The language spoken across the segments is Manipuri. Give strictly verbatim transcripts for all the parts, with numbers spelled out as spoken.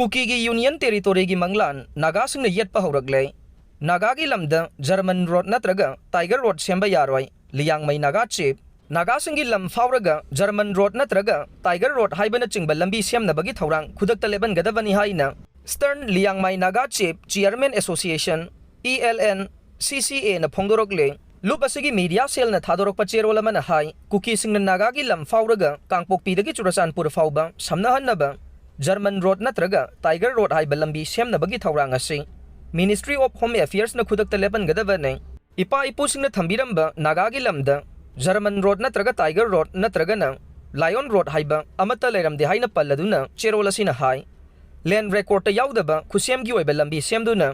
ꯀꯨꯀꯤꯒꯤ ꯌꯨꯅꯤꯌꯟ ꯇꯦꯔꯤꯇꯣꯔꯤꯒꯤ ꯃꯪꯂꯥꯟ ꯅꯥꯒꯥꯁꯤꯡꯅ ꯌꯦꯠꯄ ꯍꯧꯔꯛꯂꯦ꯫ ꯅꯥꯒꯥꯒꯤ ꯂꯝꯗ ꯖꯔꯃꯟ ꯔꯣꯗ ꯅꯠꯇ꯭ꯔꯒ ꯇꯥꯏꯒꯔ ꯔꯣꯗ ꯁꯦꯝꯕ ꯌꯥꯔꯣꯏ, ꯂꯤꯌꯥꯡꯃꯩ ꯅꯥꯒꯥ ꯆꯤꯞ꯫ ꯅꯥꯒꯥꯁꯤꯡꯒꯤ ꯂꯝ ꯐꯥꯎꯔꯒ ꯖꯔꯃꯟ ꯔꯣꯗ ꯅꯠꯇ꯭ꯔꯒ ꯇꯥꯏꯒꯔ ꯔꯣꯗ ꯍꯥꯏꯕꯅꯆꯤꯡꯕ ꯂꯝꯕꯤ ꯁꯦꯝꯅꯕꯒꯤ ꯊꯧꯔꯥꯡ ꯈꯨꯗꯛꯇ ꯂꯦꯞꯍꯟꯒꯗꯕꯅꯤ ꯍꯥꯏꯅ Eastern Liangmai Naga Chief Chairman Association, E L N C C A ꯅ ꯐꯣꯡꯗꯣꯔꯛꯂꯦ꯫ ꯂꯨꯞ ꯑꯁꯤꯒꯤ ꯃꯤꯗꯤꯌꯥ ꯁꯦꯜꯅ ꯊꯥꯗꯣꯔꯛꯄ ꯆꯦꯔꯣꯜ ꯑꯃꯅ ꯍꯥꯏ, ꯀꯨꯀꯤꯁꯤꯡꯅ ꯅꯥꯒꯥꯒꯤ ꯂꯝ ꯐꯥꯎꯔꯒ ꯀꯥꯡꯄꯣꯛꯄꯤꯗꯒꯤ ꯆꯨꯔꯆꯥꯟꯄꯨꯔ ꯐꯥꯎꯕ ꯁꯝꯅꯍꯟꯅꯕ ꯖꯔꯃꯟ ꯔꯣꯗ ꯅꯠꯇ꯭ꯔꯒ ꯇꯥꯏꯒꯔ ꯔꯣꯗ ꯍꯥꯏꯕ ꯂꯝꯕꯤ ꯁꯦꯝꯅꯕꯒꯤ ꯊꯧꯔꯥꯡ ꯑꯁꯤ Ministry of Home Affairs ꯅ ꯈꯨꯗꯛꯇ ꯂꯦꯞꯍꯟꯒꯗꯕꯅꯤ꯫ ꯏꯄꯥ ꯏꯄꯨꯁꯤꯡꯅ ꯊꯝꯕꯤꯔꯝꯕ ꯅꯥꯒꯥꯒꯤ ꯂꯝꯗ ꯖꯔꯃꯟ ꯔꯣꯗ ꯅꯠꯇ꯭ꯔꯒ ꯇꯥꯏꯒꯔ ꯔꯣꯗ ꯅꯠꯇ꯭ꯔꯒꯅ ꯂꯥꯏꯑꯣꯟ ꯔꯣꯗ ꯍꯥꯏꯕ ꯑꯃꯠꯇ ꯂꯩꯔꯝꯗꯦ ꯍꯥꯏꯅ ꯄꯜꯂꯗꯨꯅ ꯆꯦꯔꯣꯜ ꯑꯁꯤꯅ ꯍꯥꯏ, ꯂꯦꯟ ꯔꯦꯀꯣꯔꯗꯇ ꯌꯥꯎꯗꯕ ꯈꯨꯠꯁꯦꯝꯒꯤ ꯑꯣꯏꯕ ꯂꯝꯕꯤ ꯁꯦꯝꯗꯨꯅ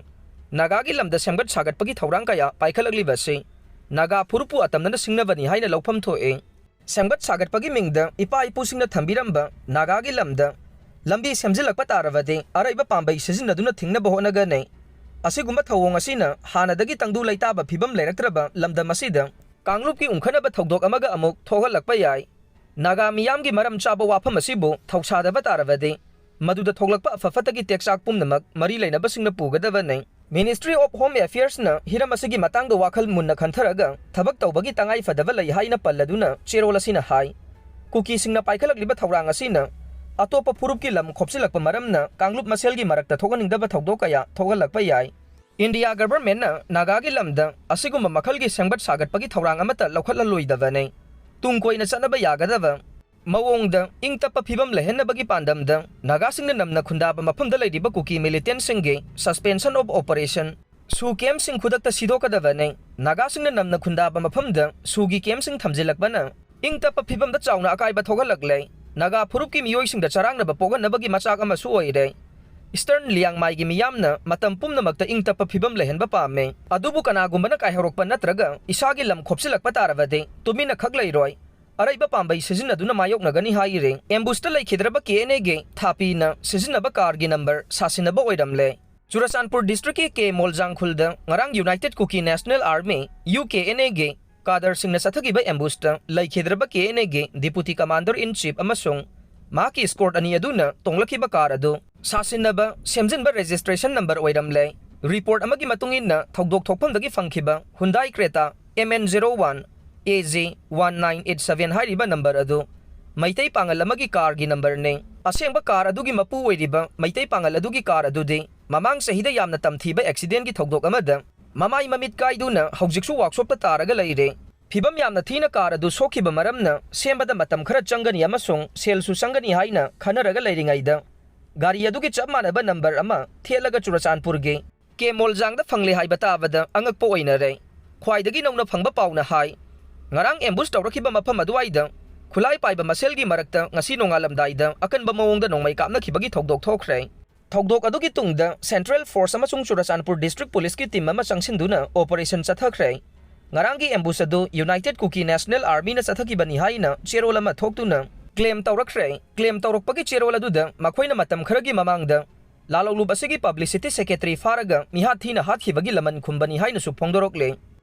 ꯅꯥꯒꯥꯒꯤ ꯂꯝꯗ ꯁꯦꯝꯒꯠ ꯁꯥꯒꯠꯄꯒꯤ ꯊꯧꯔꯥꯡ ꯀꯌꯥ ꯄꯥꯏꯈꯠꯂꯛꯂꯤꯕ ꯑꯁꯤ ꯅꯥꯒꯥ ꯐꯨꯔꯨꯞꯄꯨ ꯑꯇꯝꯅꯅ ꯁꯤꯡꯅꯕꯅꯤ ꯍꯥꯏꯅ ꯂꯧꯐꯝ ꯊꯣꯛꯏ꯫ ꯁꯦꯝꯒꯠ ꯁꯥꯒꯠꯄꯒꯤ ꯃꯤꯡꯗ ꯏꯄꯥ ꯏꯄꯨꯁꯤꯡꯅ ꯊꯝꯕꯤꯔꯝꯕ ꯅꯥꯒꯥꯒꯤ ꯂꯝꯗ ꯂꯝꯕꯤ ꯁꯦꯝꯖꯤꯜꯂꯛꯄ ꯇꯥꯔꯕꯗꯤ ꯑꯔꯩꯕ ꯄꯥꯝꯕꯩ ꯁꯤꯖꯤꯟꯅꯗꯨꯅ ꯊꯤꯡꯅꯕ ꯍꯣꯠꯅꯒꯅꯤ꯫ ꯑꯁꯤꯒꯨꯝꯕ ꯊꯧꯑꯣꯡ ꯑꯁꯤꯅ ꯍꯥꯟꯅꯗꯒꯤ ꯇꯪꯗꯨ ꯂꯩꯇꯥꯕ ꯐꯤꯕꯝ ꯂꯩꯔꯛꯇ꯭ꯔꯕ ꯂꯝꯗꯝ ꯑꯁꯤꯗ ꯀꯥꯡꯂꯨꯞꯀꯤ ꯎꯪꯈꯠꯅꯕ ꯊꯧꯗꯣꯛ ꯑꯃꯒ ꯑꯃꯨꯛ ꯊꯣꯛꯍꯜꯂꯛꯄ ꯌꯥꯏ꯫ ꯅꯥꯒꯥ ꯃꯤꯌꯥꯝꯒꯤ ꯃꯔꯝ ꯆꯥꯕ ꯋꯥꯐꯝ ꯑꯁꯤꯕꯨ ꯊꯧꯁꯥꯗꯕ ꯇꯥꯔꯕꯗꯤ ꯃꯗꯨꯗ ꯊꯣꯛꯂꯛꯄ ꯑꯐ ꯐꯠꯇꯒꯤ ꯇꯦꯛꯆꯥꯛ ꯄꯨꯝꯅꯃꯛ ꯃꯔꯤ ꯂꯩꯅꯕꯁꯤꯡꯅ ꯄꯨꯒꯗꯕꯅꯤ꯫ Ministry of Home Affairs ꯅ ꯍꯤꯔꯝ ꯑꯁꯤꯒꯤ ꯃꯇꯥꯡꯗ ꯋꯥꯈꯜ ꯃꯨꯟꯅ ꯈꯟꯊꯔꯒ ꯊꯕꯛ ꯇꯧꯕꯒꯤ ꯇꯉꯥꯏ ꯐꯗꯕ ꯂꯩ ꯍꯥꯏꯅ ꯄꯜꯂꯗꯨꯅ ꯆꯦꯔꯣꯜ ꯑꯁꯤꯅ ꯍꯥꯏ, ꯀꯨꯀꯤꯁꯤꯡꯅ ꯄꯥꯏꯈꯠꯂꯛꯂꯤꯕ ꯊꯧꯔꯥꯡ ꯑꯁꯤꯅ ꯑꯇꯣꯞꯄ ꯐꯨꯔꯨꯞꯀꯤ ꯂꯝ ꯈꯣꯞꯆꯤꯜꯂꯛꯄ ꯃꯔꯝꯅ ꯀꯥꯡꯂꯨꯞ ꯃꯁꯦꯜꯒꯤ ꯃꯔꯛꯇ ꯊꯣꯛꯍꯟꯅꯤꯡꯗꯕ ꯊꯧꯗꯣꯛ ꯀꯌꯥ ꯊꯣꯛꯍꯜꯂꯛꯄ ꯌꯥꯏ꯫ ꯏꯟꯗꯤꯌꯥ ꯒꯚꯔꯟꯃꯦꯟꯠꯅ ꯅꯥꯒꯥꯒꯤ ꯂꯝꯗ ꯑꯁꯤꯒꯨꯝꯕ ꯃꯈꯜꯒꯤ ꯁꯦꯝꯒꯠ ꯁꯥꯒꯠꯄꯒꯤ ꯊꯧꯔꯥꯡ ꯑꯃꯠꯇ ꯂꯧꯈꯠꯍꯜꯂꯣꯏꯗꯕꯅꯤ꯫ ꯇꯨꯡ ꯀꯣꯏꯅ ꯆꯠꯅꯕ ꯌꯥꯒꯗꯕ ꯃꯑꯣꯡꯗ ꯏꯪ ꯇꯞꯄ ꯐꯤꯕꯝ ꯂꯩꯍꯟꯅꯕꯒꯤ ꯄꯥꯟꯗꯝꯗ ꯅꯥꯒꯥꯁꯤꯡꯅ ꯅꯝꯅ ꯈꯨꯟꯗꯥꯕ ꯃꯐꯝꯗ ꯂꯩꯔꯤꯕ ꯀꯨꯀꯤ ꯃꯤꯂꯤꯇꯦꯟꯠꯁꯤꯡꯒꯤ Suspension of Operation, ꯁꯨ ꯀꯦꯝꯞꯁꯤꯡ ꯈꯨꯗꯛꯇ ꯁꯤꯗꯣꯛꯀꯗꯕꯅꯤ꯫ ꯅꯥꯒꯥꯁꯤꯡꯅ ꯅꯝꯅ ꯈꯨꯟꯗꯥꯕ ꯃꯐꯝꯗ ꯁꯨꯒꯤ ꯀꯦꯝꯞꯁꯤꯡ ꯊꯝꯖꯤꯜꯂꯛꯄꯅ ꯏꯪ ꯇꯞꯄ ꯐꯤꯕꯝꯗ ꯆꯥꯎꯅ ꯑꯀꯥꯏꯕ ꯊꯣꯛꯍꯜꯂꯛꯂꯦ꯫ ꯅꯥꯒꯥ ꯐꯨꯔꯨꯞꯀꯤ ꯃꯤꯑꯣꯏꯁꯤꯡꯗ ꯆꯔꯥꯡꯅꯕ ꯄꯣꯛꯍꯟꯅꯕꯒꯤ ꯃꯆꯥꯛ ꯑꯃꯁꯨ ꯑꯣꯏꯔꯦ꯫ Eastern ꯂꯤꯌꯥꯡꯃꯥꯏꯒꯤ ꯃꯤꯌꯥꯝꯅ ꯃꯇꯝ ꯄꯨꯝꯅꯃꯛꯇ ꯏꯪ ꯇꯞꯄ ꯐꯤꯕꯝ ꯂꯩꯍꯟꯕ ꯄꯥꯝꯃꯤ꯫ ꯑꯗꯨꯕꯨ ꯀꯅꯥꯒꯨꯝꯕꯅ ꯀꯥꯏꯍꯧꯔꯛꯄ ꯅꯠꯇ꯭ꯔꯒ ꯏꯁꯥꯒꯤ ꯂꯝ ꯈꯣꯞꯆꯤꯜꯂꯛꯄ ꯇꯥꯔꯕꯗꯤ ꯇꯨꯃꯤꯟꯅ ꯈꯛ ꯂꯩꯔꯣꯏ꯫ ꯑꯔꯩꯕ ꯄꯥꯝꯕꯩ ꯁꯤꯖꯤꯟꯅꯗꯨꯅ ꯃꯥꯌꯣꯛꯅꯒꯅꯤ ꯍꯥꯏꯔꯤ꯫ ꯑꯦꯝꯕꯨꯁꯇ ꯂꯩꯈꯤꯗ꯭ꯔꯕ ꯀꯦ ꯑꯦꯟ ꯑꯦꯒꯤ ꯊꯥꯄꯤꯅ ꯁꯤꯖꯤꯟꯅꯕ ꯀꯥꯔꯒꯤ ꯅꯝꯕꯔ ꯁꯥꯁꯤꯟꯅꯕ ꯑꯣꯏꯔꯝꯂꯦ꯫ ꯆꯨꯔꯆꯥꯟꯄꯨꯔ ꯗꯤꯁꯇ꯭ꯔꯤꯛꯀꯤ ꯀꯦ ꯃꯣꯜꯖꯥꯡꯈꯨꯜꯗ ꯉꯔꯥꯡ United Kuki National Army, U K N ꯑꯦꯒꯤ ꯀꯥꯗꯔꯁꯤꯡꯅ ꯆꯠꯊꯈꯤꯕ ꯑꯦꯝꯕꯨꯁꯇ ꯂꯩꯈꯤꯗ꯭ꯔꯕ ꯀꯦ ꯑꯦꯟ ꯑꯦꯒꯤ Deputy Commander in Chief ꯑꯃꯁꯨꯡ ꯃꯍꯥꯛꯀꯤ escort ꯑꯅꯤ ꯑꯗꯨꯅ ꯇꯣꯡꯂꯛꯈꯤꯕ ꯀꯥꯔ ꯑꯗꯨ ꯁꯥꯁꯤꯟꯅꯕ ꯁꯦꯝꯖꯤꯟꯕ registration number ꯑꯣꯏꯔꯝꯂꯦ꯫ Report ꯑꯃꯒꯤ ꯃꯇꯨꯡ ꯏꯟꯅ, ꯊꯧꯗꯣꯛ ꯊꯣꯛꯐꯝꯗꯒꯤ ꯐꯪꯈꯤꯕ Hyundai Creta M N zero one A J one nine eight seven ꯍꯥꯏꯔꯤꯕ number ꯑꯗꯨ ꯃꯩꯇꯩ ꯄꯥꯉꯜ ꯑꯃꯒꯤ carꯒꯤ numberꯅꯤ꯫ ꯑꯁꯦꯡꯕ car ꯑꯗꯨꯒꯤ ꯃꯄꯨ ꯑꯣꯏꯔꯤꯕ ꯃꯩꯇꯩ ꯄꯥꯉꯜ ꯑꯗꯨꯒꯤ car ꯑꯗꯨꯗꯤ ꯃꯃꯥꯡ ꯆꯍꯤꯗ ꯌꯥꯝꯅ ꯇꯝꯊꯤꯕ accidentꯒꯤ ꯊꯧꯗꯣꯛ ꯑꯃꯗ ꯃꯃꯥꯏ ꯃꯃꯤꯠ ꯀꯥꯏꯗꯨꯅ ꯍꯧꯖꯤꯛꯁꯨ workshopꯇ ꯇꯥꯔꯒ ꯂꯩꯔꯦ꯫ ꯐꯤꯕꯝ ꯌꯥꯝꯅ ꯊꯤꯅ car ꯑꯗꯨ ꯁꯣꯛꯈꯤꯕ ꯃꯔꯝꯅ ꯁꯦꯝꯕꯗ ꯃꯇꯝ ꯈꯔ ꯆꯪꯒꯅꯤ ꯑꯃꯁꯨꯡ ꯁꯦꯜꯁꯨ ꯆꯪꯒꯅꯤ ꯍꯥꯏꯅ ꯈꯟꯅꯔꯒ ꯂꯩꯔꯤꯉꯩꯗ, ꯒꯥꯔꯤ ꯑꯗꯨꯒꯤ ꯆꯞ ꯃꯥꯟꯅꯕ number ꯑꯃ ꯊꯦꯠꯂꯒ ꯆꯨꯔꯆꯥꯟꯄꯨꯔꯒꯤ ꯀꯦ ꯃꯣꯜꯖꯥꯡꯗ ꯐꯪꯂꯦ ꯍꯥꯏꯕ ꯇꯥꯕꯗ ꯑꯉꯛꯄ ꯑꯣꯏꯅꯔꯦ꯫ ꯈ꯭ꯋꯥꯏꯗꯒꯤ ꯅꯧꯅ ꯐꯪꯕ ꯄꯥꯎꯅ ꯍꯥꯏ, ꯉꯔꯥꯡ ambush ꯇꯧꯔꯛꯈꯤꯕ ꯃꯐꯝ ꯑꯗꯨꯋꯥꯏꯗ ꯈꯨꯠꯂꯥꯏ ꯄꯥꯏꯕ ꯃꯁꯦꯜꯒꯤ ꯃꯔꯛꯇ ꯉꯁꯤ ꯅꯣꯡꯉꯥꯜꯂꯝꯗꯥꯏꯗ ꯑꯀꯟꯕ ꯃꯑꯣꯡꯗ ꯅꯣꯡꯃꯩ ꯀꯥꯞꯅꯈꯤꯕꯒꯤ ꯊꯧꯗꯣꯛ ꯊꯣꯛꯈ꯭ꯔꯦ꯫ ꯊꯧꯗꯣꯛ ꯑꯗꯨꯒꯤ ꯇꯨꯡꯗ Central Force ꯑꯃꯁꯨꯡ ꯆꯨꯔꯆꯥꯟꯄꯨꯔ District Policeꯀꯤ team ꯑꯃ ꯆꯪꯁꯤꯟꯗꯨꯅ operation ꯆꯠꯊꯈ꯭ꯔꯦ꯫ ꯉꯔꯥꯡꯒꯤ ambush ꯑꯗꯨ United Kuki National Armyꯅ ꯆꯠꯊꯈꯤꯕꯅꯤ ꯍꯥꯏꯅ ꯆꯦꯔꯣꯜ ꯑꯃ ꯊꯣꯛꯇꯨꯅ claim ꯇꯧꯔꯛꯈ꯭ꯔꯦ꯫ Claim ꯇꯧꯔꯛꯄꯒꯤ ꯆꯦꯔꯣꯜ ꯑꯗꯨꯗ ꯃꯈꯣꯏꯅ ꯃꯇꯝ ꯈꯔꯒꯤ ꯃꯃꯥꯡꯗ ꯂꯥꯜꯍꯧꯂꯨꯞ ꯑꯁꯤꯒꯤ publicity secretary ꯐꯥꯔꯒ ꯃꯤꯍꯥꯠ ꯊꯤꯅ ꯍꯥꯠꯈꯤꯕꯒꯤ ꯂꯃꯟ ꯈꯨꯝꯕꯅꯤ ꯍꯥꯏꯅꯁꯨ ꯐꯣꯡꯗꯣꯔꯛꯂꯦ꯫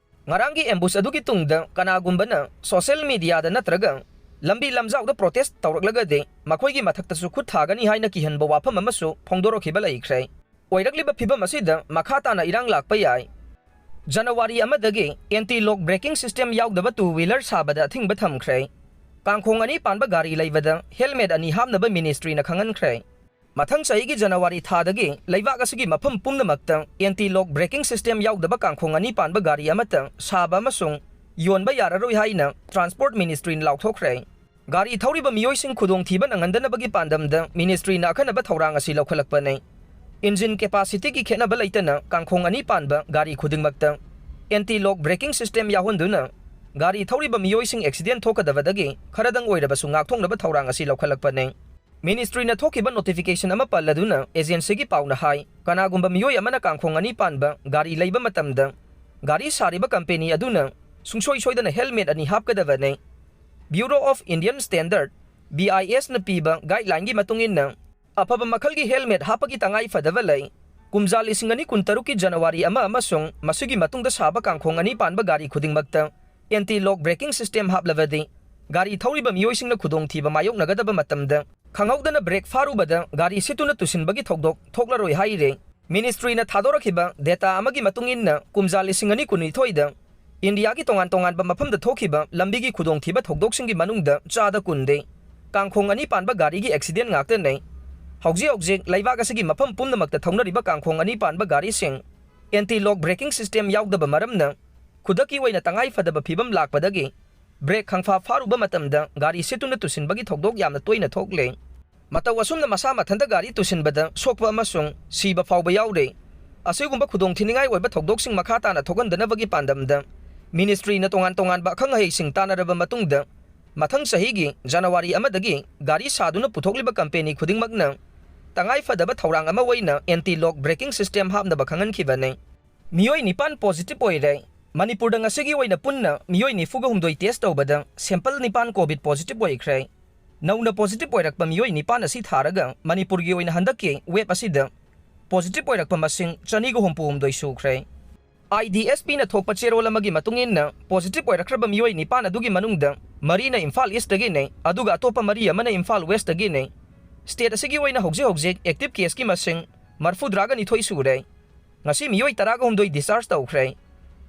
ꯉꯔꯥꯡꯒꯤ ambush ꯑꯗꯨꯒꯤ ꯇꯨꯡꯗ ꯀꯅꯥꯒꯨꯝꯕꯅ social mediaꯗ ꯅꯠꯇ꯭ꯔꯒ ꯂꯝꯕꯤ ꯂꯝꯖꯥꯎꯗ protest ꯇꯧꯔꯛꯂꯒꯗꯤ ꯃꯈꯣꯏꯒꯤ ꯃꯊꯛꯇꯁꯨ ꯈꯨꯠ ꯊꯥꯒꯅꯤ ꯍꯥꯏꯅ ꯀꯤꯍꯟꯕ ꯋꯥꯐꯝ ꯑꯃꯁꯨ ꯐꯣꯡꯗꯣꯔꯛꯈꯤꯕ ꯂꯩꯈ꯭ꯔꯦ꯫ ꯑꯣꯏꯔꯛꯂꯤꯕ ꯐꯤꯕꯝ ꯑꯁꯤꯗ ꯃꯈꯥ ꯇꯥꯅ ꯏꯔꯥꯡ ꯂꯥꯛꯄ ꯌꯥꯏ꯫ ꯖꯅꯋꯥꯔꯤ ꯑꯃꯗꯒꯤ anti lock braking system ꯌꯥꯎꯗꯕ two wheeler ꯁꯥꯕꯗ ꯑꯊꯤꯡꯕ ꯊꯝꯈ꯭ꯔꯦ꯫ ꯀꯥꯡꯈꯣꯡ ꯑꯅꯤ ꯄꯥꯟꯕ ꯒꯥꯔꯤ ꯂꯩꯕꯗ helmet ꯑꯅꯤ ꯍꯥꯞꯅꯕ ministryꯅ ꯈꯪꯍꯟꯈ꯭ꯔꯦ꯫ ꯃꯊꯪ ꯆꯍꯤꯒꯤ ꯖꯅꯋꯥꯔꯤ ꯊꯥꯗꯒꯤ ꯂꯩꯕꯥꯛ ꯑꯁꯤꯒꯤ ꯃꯐꯝ ꯄꯨꯝꯅꯃꯛꯇ anti lock braking system ꯌꯥꯎꯗꯕ ꯀꯥꯡꯈꯣꯡ ꯑꯅꯤ ꯄꯥꯟꯕ ꯒꯥꯔꯤ ꯑꯃꯠꯇ ꯁꯥꯕ ꯑꯃꯁꯨꯡ ꯌꯣꯟꯕ ꯌꯥꯔꯔꯣꯏ ꯍꯥꯏꯅ Transport ministryꯅ ꯂꯥꯎꯊꯣꯛꯈ꯭ꯔꯦ꯫ ꯒꯥꯔꯤ ꯊꯧꯔꯤꯕ ꯃꯤꯑꯣꯏꯁꯤꯡ ꯈꯨꯗꯣꯡꯊꯤꯕ ꯅꯪꯍꯟꯗꯅꯕꯒꯤ ꯄꯥꯟꯗꯝꯗ ministryꯅ ꯑꯈꯟꯅꯕ ꯊꯧꯔꯥꯡ ꯑꯁꯤ ꯂꯧꯈꯠꯂꯛꯄꯅꯤ꯫ Engine capacityꯒꯤ ꯈꯦꯠꯅꯕ ꯂꯩꯇꯅ ꯀꯥꯡꯈꯣꯡ ꯑꯅꯤ ꯄꯥꯟꯕ ꯒꯥꯔꯤ ꯈꯨꯗꯤꯡꯃꯛꯇ anti lock braking system ꯌꯥꯎꯍꯟꯗꯨꯅ ꯒꯥꯔꯤ ꯊꯧꯔꯤꯕ ꯃꯤꯑꯣꯏꯁꯤꯡ accident ꯊꯣꯛꯀꯗꯕꯗꯒꯤ ꯈꯔꯗꯪ ꯑꯣꯏꯔꯕꯁꯨ ꯉꯥꯛꯊꯣꯛꯅꯕ ꯊꯧꯔꯥꯡ ꯑꯁꯤ ꯂꯧꯈꯠꯂꯛꯄꯅꯤ꯫ Ministryꯅ ꯊꯣꯛꯈꯤꯕ notification ꯑꯃ ꯄꯜꯂꯗꯨꯅ agencyꯒꯤ ꯄꯥꯎꯅ ꯍꯥꯏ, ꯀꯅꯥꯒꯨꯝꯕ ꯃꯤꯑꯣꯏ ꯑꯃꯅ ꯀꯥꯡꯈꯣꯡ ꯑꯅꯤ ꯄꯥꯟꯕ ꯒꯥꯔꯤ ꯂꯩꯕ ꯃꯇꯝꯗ ꯒꯥꯔꯤ ꯁꯥꯔꯤꯕ company ꯑꯗꯨꯅ ꯁꯨꯡꯁꯣꯏ ꯁꯣꯏꯗꯅ helmet ꯑꯅꯤ ꯍꯥꯞꯀꯗꯕꯅꯤ꯫ Bureau of Indian Standard, BISꯅ ꯄꯤꯕ guidelineꯒꯤ ꯃꯇꯨꯡ ꯏꯟꯅ, ꯑꯐꯕ ꯃꯈꯜꯒꯤ helmet ꯍꯥꯞꯄꯒꯤ ꯇꯉꯥꯏ ꯐꯗꯕ ꯂꯩ꯫ ꯀꯨꯝꯖꯥ ꯂꯤꯁꯤꯡ ꯑꯅꯤ ꯀꯨꯟꯇꯔꯨꯛꯀꯤ ꯖꯅꯋꯥꯔꯤ ꯑꯃ ꯑꯃꯁꯨꯡ ꯃꯁꯤꯒꯤ ꯃꯇꯨꯡꯗ ꯁꯥꯕ ꯀꯥꯡꯈꯣꯡ ꯑꯅꯤ ꯄꯥꯟꯕ ꯒꯥꯔꯤ ꯈꯨꯗꯤꯡꯃꯛꯇ anti lock braking system ꯍꯥꯞꯂꯕꯗꯤ, ꯒꯥꯔꯤ ꯊꯧꯔꯤꯕ ꯃꯤꯑꯣꯏꯁꯤꯡꯅ ꯈꯨꯗꯣꯡꯊꯤꯕ ꯃꯥꯌꯣꯛꯅꯒꯗꯕ ꯃꯇꯝꯗ ꯈꯪꯍꯧꯗꯅ ꯕ꯭ꯔꯦꯛ ꯐꯥꯔꯨꯕꯗ ꯒꯥꯔꯤ ꯁꯤꯠꯇꯨꯅ ꯇꯨꯁꯤꯟꯕꯒꯤ ꯊꯧꯗꯣꯛ ꯊꯣꯛꯂꯔꯣꯏ ꯍꯥꯏꯔꯦ꯫ ꯃꯤꯅꯤꯁꯇ꯭ꯔꯤꯅ ꯊꯥꯗꯣꯔꯛꯈꯤꯕ ꯗꯦꯇꯥ ꯑꯃꯒꯤ ꯃꯇꯨꯡ ꯏꯟꯅ, ꯀꯨꯝꯖꯥ ꯂꯤꯁꯤꯡ ꯑꯅꯤ ꯀꯨꯟꯅꯤꯊꯣꯏꯗ ꯏꯟꯗꯤꯌꯥꯒꯤ ꯇꯣꯉꯥꯟ ꯇꯣꯉꯥꯟꯕ ꯃꯐꯝꯗ ꯊꯣꯛꯈꯤꯕ ꯂꯝꯕꯤꯒꯤ ꯈꯨꯗꯣꯡꯊꯤꯕ ꯊꯧꯗꯣꯛꯁꯤꯡꯒꯤ ꯃꯅꯨꯡꯗ ꯆꯥꯗ ꯀꯨꯟꯗꯤ ꯀꯥꯡꯈꯣꯡ ꯑꯅꯤ ꯄꯥꯟꯕ ꯒꯥꯔꯤꯒꯤ ꯑꯦꯛꯁꯤꯗꯦꯟ ꯉꯥꯛꯇꯅꯤ꯫ ꯍꯧꯖꯤꯛ ꯍꯧꯖꯤꯛ ꯂꯩꯕꯥꯛ ꯑꯁꯤꯒꯤ ꯃꯐꯝ ꯄꯨꯝꯅꯃꯛꯇ ꯊꯧꯅꯔꯤꯕ ꯀꯥꯡꯈꯣꯡ ꯑꯅꯤ ꯄꯥꯟꯕ ꯒꯥꯔꯤꯁꯤꯡ ꯑꯦꯟꯇꯤ ꯂꯣꯛ ꯕ꯭ꯔꯦꯀꯤꯡ ꯁꯤꯁꯇꯦꯝ ꯌꯥꯎꯗꯕ ꯃꯔꯝꯅ ꯈꯨꯗꯛꯀꯤ ꯑꯣꯏꯅ ꯇꯉꯥꯏ ꯐꯗꯕ ꯐꯤꯕꯝ ꯂꯥꯛꯄꯗꯒꯤ ꯕ꯭ꯔꯦꯛ ꯈꯪꯐꯥ ꯐꯥꯔꯨꯕ ꯃꯇꯝꯗ ꯒꯥꯔꯤ ꯁꯤꯠꯇꯨꯅ ꯇꯨꯁꯤꯟꯕꯒꯤ ꯊꯧꯗꯣꯛ ꯌꯥꯝꯅ ꯇꯣꯏꯅ ꯊꯣꯛꯂꯦ꯫ ꯃꯇꯧ ꯑꯁꯨꯝꯅ ꯃꯁꯥ ꯃꯊꯟꯇ ꯒꯥꯔꯤ ꯇꯨꯁꯤꯟꯕꯗ ꯁꯣꯛꯄ ꯑꯃꯁꯨꯡ ꯁꯤꯕ ꯐꯥꯎꯕ ꯌꯥꯎꯔꯦ꯫ ꯑꯁꯤꯒꯨꯝꯕ ꯈꯨꯗꯣꯡꯊꯤꯅꯤꯡꯉꯥꯏ ꯑꯣꯏꯕ ꯊꯧꯗꯣꯛꯁꯤꯡ ꯃꯈꯥ ꯇꯥꯅ ꯊꯣꯛꯍꯟꯗꯅꯕꯒꯤ ꯄꯥꯟꯗꯝꯗ ꯃꯤꯅꯤꯁꯇ꯭ꯔꯤꯅ ꯇꯣꯉꯥꯟ ꯇꯣꯉꯥꯟꯕ ꯑꯈꯪ ꯑꯍꯩꯁꯤꯡ ꯇꯥꯟꯅꯔꯕ ꯃꯇꯨꯡꯗ, ꯃꯊꯪ ꯆꯍꯤꯒꯤ ꯖꯅꯋꯥꯔꯤ ꯑꯃꯗꯒꯤ ꯒꯥꯔꯤ ꯁꯥꯗꯨꯅ ꯄꯨꯊꯣꯛꯂꯤꯕ ꯀꯝꯄꯦꯅꯤ ꯈꯨꯗꯤꯡꯃꯛꯅ ꯇꯉꯥꯏ ꯐꯗꯕ ꯊꯧꯔꯥꯡ ꯑꯃ ꯑꯣꯏꯅ ꯑꯦꯟꯇꯤ ꯂꯣꯛ ꯕ꯭ꯔꯦꯀꯤꯡ ꯁꯤꯁꯇꯦꯝ ꯍꯥꯞꯅꯕ ꯈꯪꯍꯟꯈꯤꯕꯅꯤ꯫ ꯃꯤꯑꯣꯏ ꯅꯤꯄꯥꯟ ꯄꯣꯖꯤꯇꯤꯚ ꯑꯣꯏꯔꯦ꯫ ꯃꯅꯤꯄꯨꯔꯗ ꯉꯁꯤꯒꯤ ꯑꯣꯏꯅ ꯄꯨꯟꯅ ꯃꯤꯑꯣꯏ ꯅꯤꯐꯨꯒ ꯍꯨꯝꯗꯣꯏ ꯇꯦꯁ ꯇꯧꯕꯗ ꯁꯦꯝꯄꯜ ꯅꯤꯄꯥꯟ ꯀꯣꯚꯤꯗ ꯄꯣꯖꯤꯇꯤꯚ ꯑꯣꯏꯈ꯭ꯔꯦ꯫ ꯅꯧꯅ ꯄꯣꯖꯤꯇꯤꯚ ꯑꯣꯏꯔꯛꯄ ꯃꯤꯑꯣꯏ ꯅꯤꯄꯥꯟ ꯑꯁꯤ ꯊꯥꯔꯒ ꯃꯅꯤꯄꯨꯔꯒꯤ ꯑꯣꯏꯅ ꯍꯟꯗꯛꯀꯤ ꯋꯦꯕ ꯑꯁꯤꯗ ꯄꯣꯖꯤꯇꯤꯚ ꯑꯣꯏꯔꯛꯄ ꯃꯁꯤꯡ ꯆꯅꯤꯒ ꯍꯨꯝꯐꯨ ꯍꯨꯝꯗꯣꯏ ꯁꯨꯈ꯭ꯔꯦ꯫ ꯑꯥꯏ ꯗꯤ ꯑꯦꯁ ꯄꯤꯅ ꯊꯣꯛꯄ ꯆꯦꯔꯣꯜ ꯑꯃꯒꯤ ꯃꯇꯨꯡ ꯏꯟꯅ, ꯄꯣꯖꯤꯇꯤꯚ ꯑꯣꯏꯔꯛꯈ꯭ꯔꯕ ꯃꯤꯑꯣꯏ ꯅꯤꯄꯥꯟ ꯑꯗꯨꯒꯤ ꯃꯅꯨꯡꯗ ꯃꯔꯤꯅ ꯏꯝꯐꯥꯜ ꯏꯁꯇꯒꯤꯅꯤ, ꯑꯗꯨꯒ ꯑꯇꯣꯞꯄ ꯃꯔꯤ ꯑꯃꯅ ꯏꯝꯐꯥꯜ ꯋꯦꯁꯇꯒꯤꯅꯤ꯫ ꯁ꯭ꯇꯦꯠ ꯑꯁꯤꯒꯤ ꯑꯣꯏꯅ ꯍꯧꯖꯤꯛ ꯍꯧꯖꯤꯛ ꯑꯦꯛꯇꯤꯚ ꯀꯦꯁꯀꯤ ꯃꯁꯤꯡ ꯃꯔꯤꯐꯨꯇꯔꯥꯒ ꯅꯤꯊꯣꯏ ꯁꯨꯔꯦ꯫ ꯉꯁꯤ ꯃꯤꯑꯣꯏ ꯇꯔꯥꯒ ꯍꯨꯝꯗꯣꯏ ꯗꯤꯁꯆꯥꯔꯖ ꯇꯧꯈ꯭ꯔꯦ꯫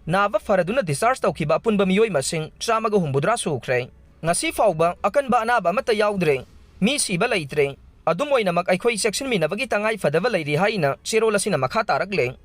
ꯅꯥꯕ ꯐꯔꯗꯨꯅ ꯗꯤꯁꯆꯥꯔꯖ ꯇꯧꯈꯤꯕ ꯑꯄꯨꯟꯕ ꯃꯤꯑꯣꯏ ꯃꯁꯤꯡ ꯆꯥꯝꯃꯒ ꯍꯨꯝꯐꯨꯇꯔꯥ ꯁꯨꯈ꯭ꯔꯦ꯫ ꯉꯁꯤ ꯐꯥꯎꯕ ꯑꯀꯟꯕ ꯑꯅꯥꯕ ꯑꯃꯠꯇ ꯌꯥꯎꯗ꯭ꯔꯦ꯫ ꯃꯤ ꯁꯤꯕ ꯂꯩꯇ꯭ꯔꯦ꯫ ꯑꯗꯨꯝ ꯑꯣꯏꯅꯃꯛ ꯑꯩꯈꯣꯏ ꯆꯦꯛꯁꯤꯟꯃꯤꯟꯅꯕꯒꯤ ꯇꯉꯥꯏ ꯐꯗꯕ ꯂꯩꯔꯤ ꯍꯥꯏꯅ ꯆꯦꯔꯣꯜ ꯑꯁꯤꯅ ꯃꯈꯥ ꯇꯥꯔꯛꯂꯦ꯫